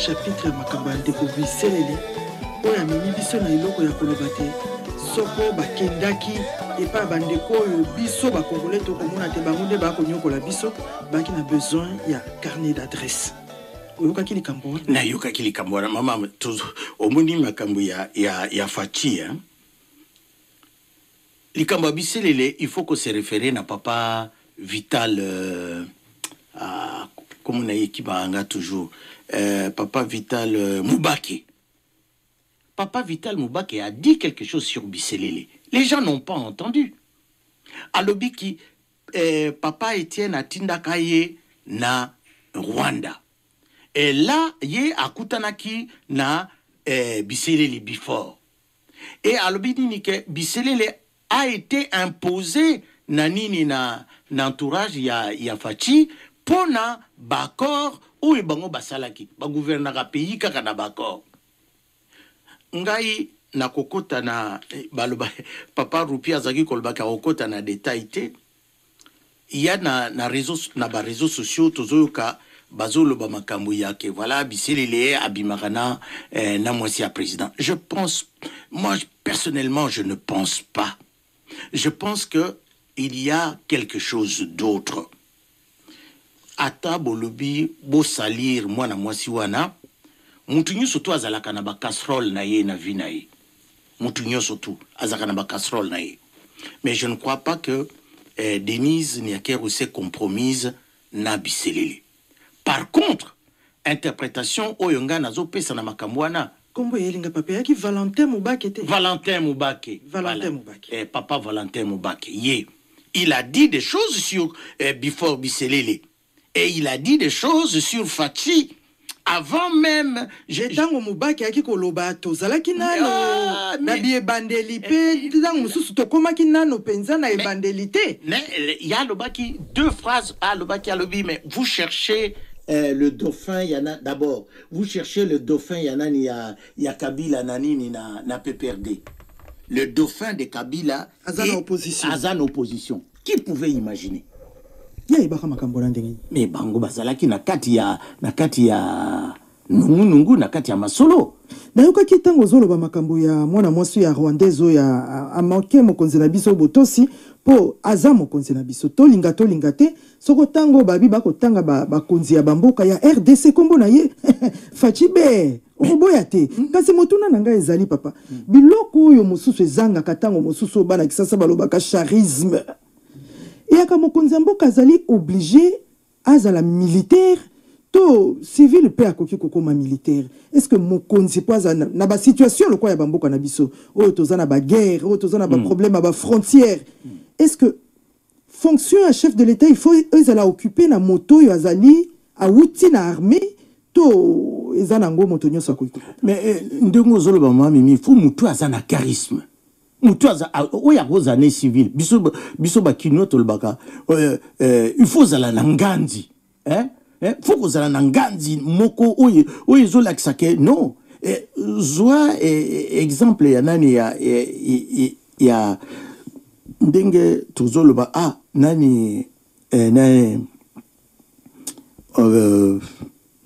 Chapitre ya makambo ya ndeko Biselele oyo amemi biso na eloko ya koloba te. Soko bakendaki epai ya bandeko oyo biso bakongole tokomona te, bango nde bakonyokola biso, baki na besoin ya carnet d'adresse. Oyokaki likambo wana? Nayokaki likambo wana, mama. Omoni makambo ya Fatshi, hein? Likambo ya Biselele, il faut ko se référer na papa Vital, ah, comme na ye ekimaka toujours, papa Vital Mubake. Papa Vital Mubake a dit quelque chose sur Biselele, les gens n'ont pas entendu. Alobi ki papa Etienne atindaka ye na Rwanda et là ye akutanaki na Biselele before. Et alobi nini? Ke Biselele a été imposé na nini, na entourage ya Fatshi mpona baaccord oyo bango basalaki. Bagouvernaka pays kaka na baaccord. Ngai nakokota na baloba, papa Rupi azalaki kolobaka kokota na détail te. Ya na réseau, na baréseaux sociaux tozoyoka bazoloba makambo ya ke voilà, Biselele abimaka na mwasi ya président. Je pense, moi personnellement, je ne pense pas. Je pense que il y a quelque chose d'autre. Ata bolobi bosalir mwana mwasi wana, mutu nyonso to azalaka na bacasserole na ye na vie na ye. Mutu nyonso tu azalaka na bacasserole na ye. Mais je ne crois pas que Denise Nyakeru s'est compromise na Biselele. Par contre, interprétation oyo ngai nazopesa na makambo wana. Kombo eyelinga, papa, eyaki Valentin Mubake te? Valentin Mubake. Valentin Mubake. Papa Valentin Mubake ye, il a dit des choses sur Bifort Biselele et il a dit des choses sur Fatshi avant même. Ntango Mubake ayaki koloba, tozalaki nano na biebandeli mpe ntango mosusu tokomaki nano mpenza na ebandeli te. Mais ya alobaki deux phrases. Alobaki, alobi: «Mais vous cherchez le dauphin ya na, d'abord vous cherchez le dauphin ya nani, ya Kabila na nini, na PPRD.» Le dauphin de Kabila aza na opposition. Aza na opposition. Qui pouvait imaginer? Ye ayebaka makambo na ndenge nini? Mais bango bazalaki na kati ya nungunungu, na kati ya masolo. Nayokaki ntango ozoloba makambo ya mwana mwasi ya rwandaise oyo amanke mokonzi na biso botosi, mpo aza mokonzi na biso, tolinga tolinga te. Soko ntango babi bakotanga bakonzi ya bamboka ya RDC, nkombo na ye Fatshi be, okoboya te. Kasi motuna na ngai ezali, papa, biloko oyo mosusu ezangaka ntango mosusu, oyo bana Kisasa balobaka charisme, eyaka, mokonzi ya mboka azali obligé azala militaire to civil mpe akoki kokóma militaire? Est ce que mokonzi mpo aza na basituation lokola ya bamboka na biso oyo toza na baguerre, oyo toza na baproblème ya bafrontière, est ce que fonction ya chef de l'État, il faut ezala occupé na moto oyo azali awuti na armée, to eza nango moto nyonso akoki kokota? Mais ndenge ozoloba, mama Mimi, faut motu aza na charisme, motu aza oyo akozala ne civil. Biso bakinois tolobaka il faut ozala na nganzi, hein? Eh, faut kozala na nganzi moko oyo ezolakisa ke non. Zwa exemple ya nani, ya ndenge tozoloba, ah, nani, nani,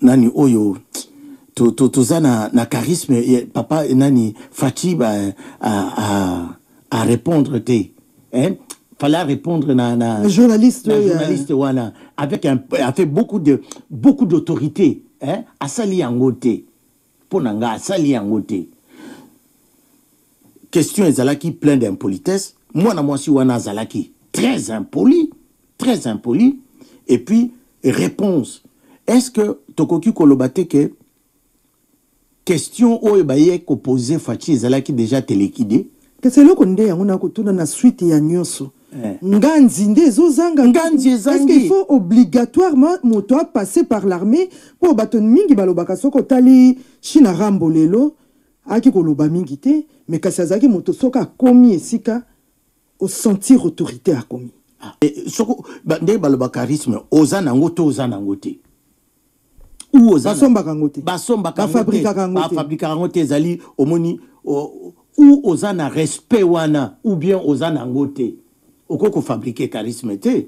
nani oyo toza na charisme, papa nani, Fatshi ba a répondre te, hein? Fallait répondre na journaliste. Na journaliste wana avec beaucoup d'autorité, hein? Asali yango te. Mpo na nga, asali yango te. Question ezalaki plein d'impolitesse. Mwana mwasi wana azalaki très impoli, très impoli. Et puis réponse, est-ce que tokoki koloba te ke question oyo baye kopose Fatshi ezalaki déjà téléguidé? Kasi eloko nde yango na kotuna na suite ya nyonso, nganzi nde ezozanga. Nganzi ezangi. Est-ce qu'il faut obligatoirement moto apasser par l'armée? Mpo bato mingi balobaka, soki otali China Rambo lelo, ayaki koloba mingi te, mais kasi azalaki moto soki akomi esika, osentir autorité akomi. Ah, soko ndenge baloba charisme, oza nango to oza nango te. Ou oza Basombaka yango te. Basombaka yango te. Bafabrikaka yango te. Bafabrikaka yango te. Ezali, omoni, ou oza na respect wana ou bien oza nango te. Okoki kofabrike charisme te.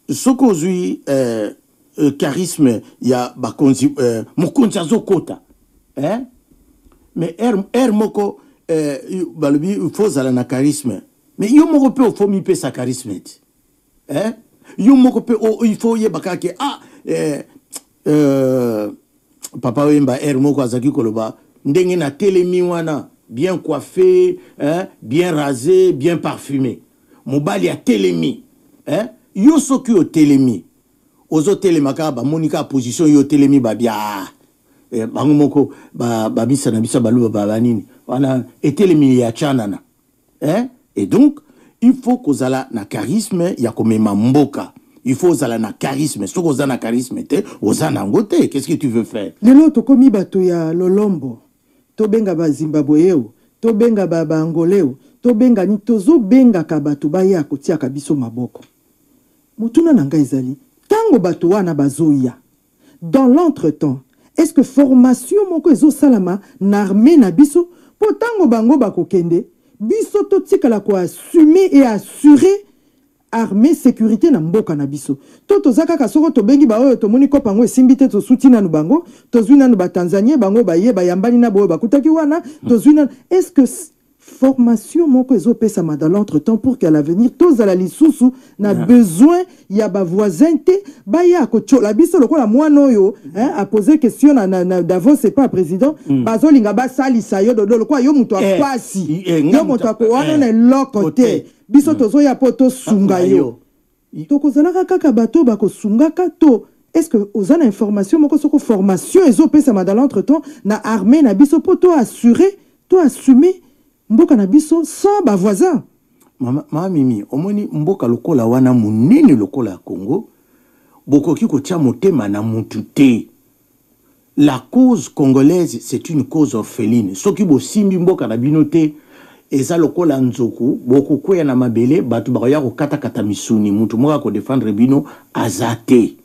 Soki ozwi Charisme ya bakonzi, mokonzi azokota, eh? Mais heure moko balobi il faut ozala na charisme, mais yo moko mpe ofo mipesa charisme ti, eh? Yo moko mpe il faut oyeba kaka ke ah, papa Oyemba heure moko azalaki koloba ndenge natelemi wana, bien coiffé, hein, bien rasé, bien parfumé, mobali atelemi, hein? Yo soki otelemi, ozotelema kaka, bamoni kaka position yo otelemi, babia eh, bango moko babisa na biso baluba banini wana etelemi ya tyanana, hein? Et donc il faut kozala na charisme ya komema mboka. Il faut ozala na charisme. Soki oza na charisme te, oza nango te, qu'est-ce que tu veux faire? Lelo tokomi bato ya lolombo. Tobenga Bazimbabwe oyo, tobenga Baangolais oyo, tobenga nini, tozobengaka bato baya kotiaka biso maboko. Motuna na ngai ezali: ntango bato wana bazoya, dans l'entretemps, est ce que formation moko ezosalama na armée na biso mpo ntango bango bakokende, biso totikala koassumer et assurer armée, sécurité na mboka na biso? To toza kaka soko tobengi baoyo, tomoni kopa yango esimbi te, tosuti nanu bango, tozwi nanu Batanzanie, bango baye bayambani na boyo bakutaki wana, tozwi nanu. Est ce que formation moko ezopesama dans l'entretemps pour qu'à l'avenir tozala lisusu na besoin ya bavoisin te baya kotiola biso lokola mwana oyo, hein, apose question na Davos epa président, bazolinga basalisa yo dodo lokola yo moto apasi, yo moto wana na eloko te, biso tozoya mpo tosunga yo. Tokozalaka kaka bato bakosungaka to est-ce que oza na information moko soko formation ezopesama dans l'entretemps na armée na biso mpo to assurer, to assumer mboka na biso sans bavoisin? Mama, mama Mimi, omoni mboka lokola wana monene lokola ya Congo, bokoki kotia motema na mutu te. La cause congolaise, c'est une cause orpheline. Soki bosimbi mboka na bino te, eza lokola nzoku, bokokweya na mabele, bato bakoya kokatakata misuni, mutu moko akodefendre bino aza te.